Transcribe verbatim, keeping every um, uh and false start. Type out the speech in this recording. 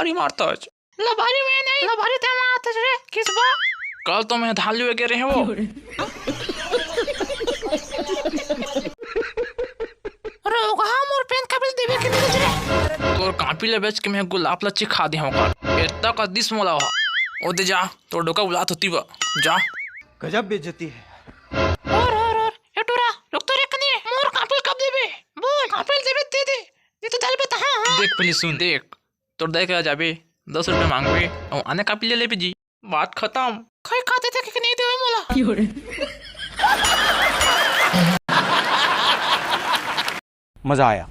लबारी मारथस। लबारी मैं नहीं, लबारी ते मारथस रे, किसबा। कल तो मैं धान लुए गे रहेंव। अरे ओकहा मोर पेन कापी ल देबे के नहीं रे। तोर कापी ल बेच के मैं गुलाब ल चिखा देहूं का। एतना का दिस मोला ओहा। ओ दे जा, तोर डोका बुलात होही बा। जा। गजब बेइज्जती है। और, और, और, ए टूरा, रुक तो रे कनी, मोर कापी ल कब देबे? बोल, कापी ल देबे, दे दे। नहीं तो धर बता, हाँ, हाँ। देख पहली सुन, देख। तोर दाई करा जाबे, दस रुपया मांगबे, अउ आने कापी ले लेबे जी। बात खतम। खई खा देथे कि नहीं देवे मोला। मजा आया।